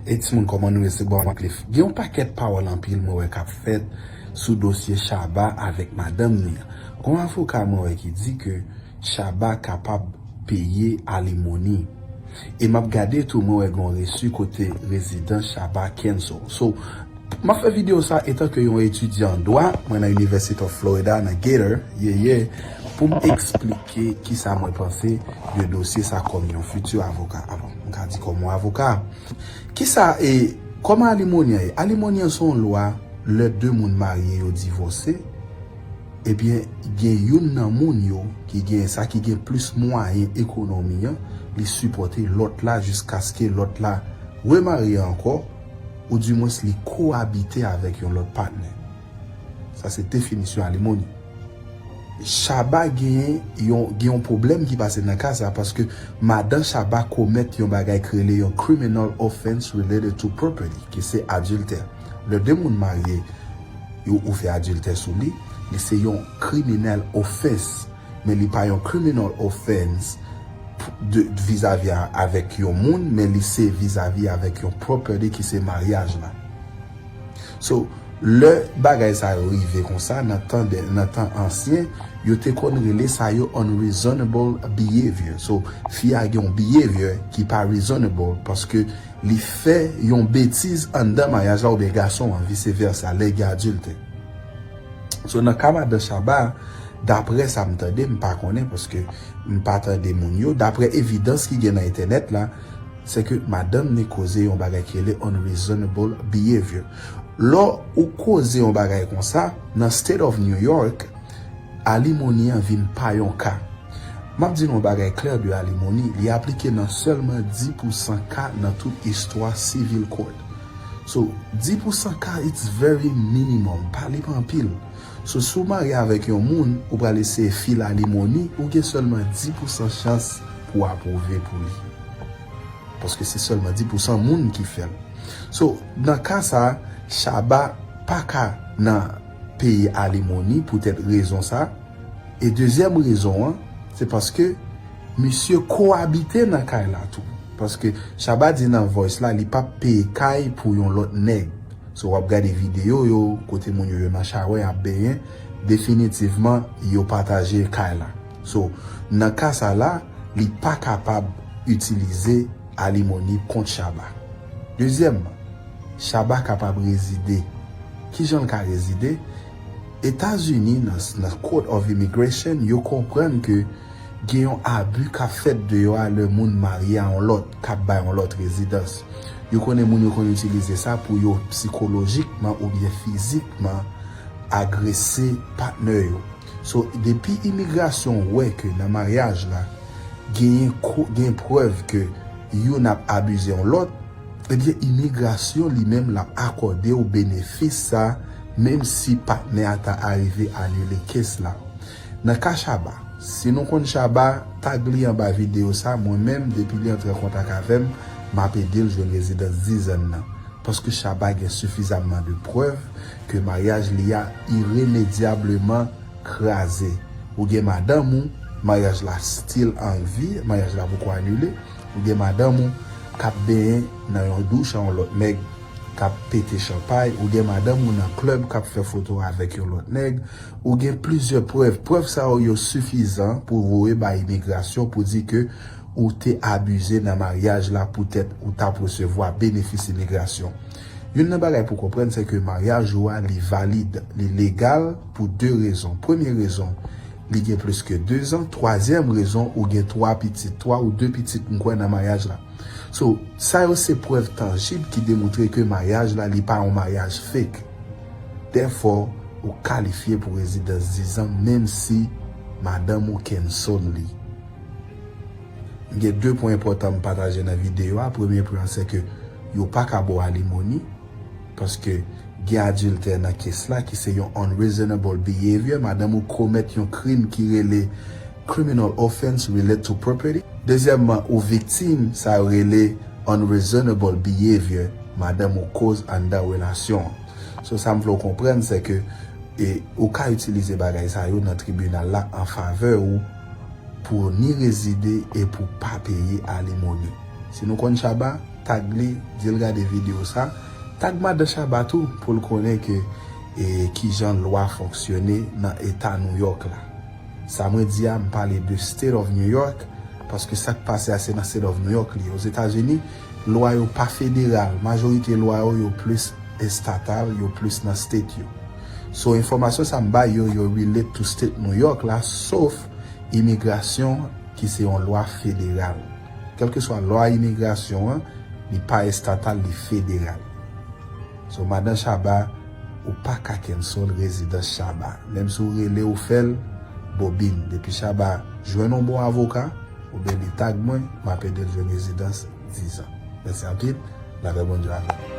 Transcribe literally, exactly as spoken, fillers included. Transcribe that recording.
Hey timoun, kòman nou ye? Se Bwa Wycliffe. Gen yon pakèt pawòl anpil mwen wè k ap fèt sou dosye Shabba avèk madanm ni an. Gon avoka mwen wè ki di ke Shabba kapab peye alimoni. E m ap gade tou, mwen wè gon resi kote rezidans Shabba cancel. So, m ap fè videyo sa etan ke yon etidyan an dwa, mwen nan University of Florida, nan Gator, yeah, yeah, pou m eksplike kisa mwen panse de dosye sa kòm yon fiti avoka. Avan, m ka di kòm yon avoka. Kisa e, kòman alimoni an ye? Alimoni an se yon lwa lè de moun marye yo divòse, ebyen, gen youn nan moun yo ki gen sa ki gen plis mwayen ekonomi an, li sipòte lòt la jiskaske lòt la remarye ankò, oudimwens li koabite avèk yon lòt patnè. Sa se definisyon alimoni. Shabba gen yon, gen yon pwoblèm ki pase nan ka sa, paske madan Shabba komèt yon bagay ki rele yon criminal offense related to property, ki se adiltè. Lè de moun marye, ou, ou fè adiltè sou li, li se yon criminal offense, men li pa yon criminal offense de, vizavi a, avèk yon moun, men li se vizavi avèk yon property ki se maryaj la. So, lè bagay sa yo rive konsa, nan tan de, nan tan ansyen, yo te konn rele sa yo unreasonable behavior. So, fi a gen yon behavior ki pa reasonable paske li fè yon betiz anndan maryaj la oubyen gason an, vice versa, lè gen adiltè. So, nan ka madan Shabba, daprè sa m tande, m pa konnen paske m pa tande moun yo, daprè evidans ki gen nan entènèt la, se ke madanm ni koze yon bagay ki rele unreasonable behavior. Lè ou koze yon bagay konsa, nan State of New York, alimoni an vin pa yon ka. M ap di nou yon bagay klè de alimoni, li aplike nan sèlman dis pousan ka nan tout istwa civil court. So, dis pousan ka, it's very minimum, pa li pa anpil. So, si w marye avèk yon moun, ou pral eseye fil alimoni, ou gen sèlman dis pousan chans pou w apwouve pou li. Paske se sèlman dis pousan moun ki fè l. So, nan ka sa, Shabba pa ka nan peye alimoni poutèt rezon sa. E dezyèm rezon an, se paske misye koabite nan kay la tou. Paske Shabba di nan voice la, li p ap peye kay pou yon lòt nèg. So, w ap gade videyo yo, kote moun yo, yo nan chawè, y ap benyen, definitivman, yo pataje kay la. So, nan ka sa la, li pa kapab itilize alimoni kont Shabba. Dezyèmman, Shabba kapab rezide. Kijan l ka rezide? Etazini, nan, nan Court of Immigration, yo konprann ke gen yon abi k ap fèt deyò a lè moun marye a yon lòt, k ap bay yon lòt rezidans. Yo konnen moun yo konn itilize sa pou yo sikolojikman oubyen fizikman agrese patnè yo. So, depi imigrasyon wè ke nan maryaj la, genyen ko-, gen prèv ke youn ap abize yon lòt, ebyen, imigrasyon li menm l ap akòde w benefis sa, menm si patnè a ta arive anile kes la. Nan ka Shabba, si nou konn Shabba, tag li anba videyo sa, mwen menm, depi li antre an kontak avè m, m ap ede l jwenn rezidans dizan nan. Paske Shabba gen sifizamman de prèv ke maryaj li a iremedyableman kraze. Ou gen madanm ou, maryaj la still an vi, maryaj la poko anile. Ou gen madanm ou k ap benyen nan yon douch a yon lòt nèg, k ap pete chanpay. Ou gen madanm ou nan klèb k ap fè foto avèk yon lòt nèg. Ou gen plizyè prèv. Prèv sa yo, yo sifizan pou voye bay imigrasyon pou di ke ou te abize nan maryaj la poutèt ou t ap resevwa benefis imigrasyon. Youn nan bagay pou konprann, se ke maryaj ou a, li valid, li legal pou de rezon. Premye rezon, li gen plis ke dezan. Twazyèm rezon, ou gen twa pitit, twa ou de pitit, m kwè, nan maryaj la. So, sa yo se prèv tanjib ki demontre ke maryaj la, li pa yon maryaj fake. Therefore, ou kalifye pou rezidans dizan, menm si madanm ou cancel li. M gen de pwen enpòtan m pataje nan videyo a. Premye pwen an, se ke yo pa ka ba w alimoni, paske gen adiltè nan kes la, ki se yon unreasonable behavior. Madanm ou komèt yon krim ki rele criminal offense related to property. Dezyèmman, ou viktim sa yo rele unreasonable behavior madanm ou koz anndan relasyon an. So, sa m vle w konprann, se ke, e, ou ka itilize bagay sa yo nan tribinal la an favè ou pou ni rezide e pou pa peye alimoni. Si nou konn Shabba, tag li, di l gade videyo sa. Tag madan Shabba tou pou l konnen ke e, kijan lwa fonksyone nan eta New York la. Sa mwen di a, m pale de State of New York, paske sa k pase a se nan State of New York li ye. Ozetazini, lwa yo pa federal. Majorite lwa yo, yo plis estatal, yo plis nan state yo. So, enfòmasyon sa m bay yo, yo relate to state New York la, sof imigrasyon ki se yon lwa federal. Kèlkeswa lwa imigrasyon an, li pa estatal, li federal. So, madan Shabba, ou pa ka cancel rezidans Shabba. Menm si w rele ou fè l, bobin. Depi Shabba jwenn yon bon avoka, oubyen li tag mwen, m ap ede l jwenn rezidans diz an. Mèsi anpil, lapè Bondye avè w.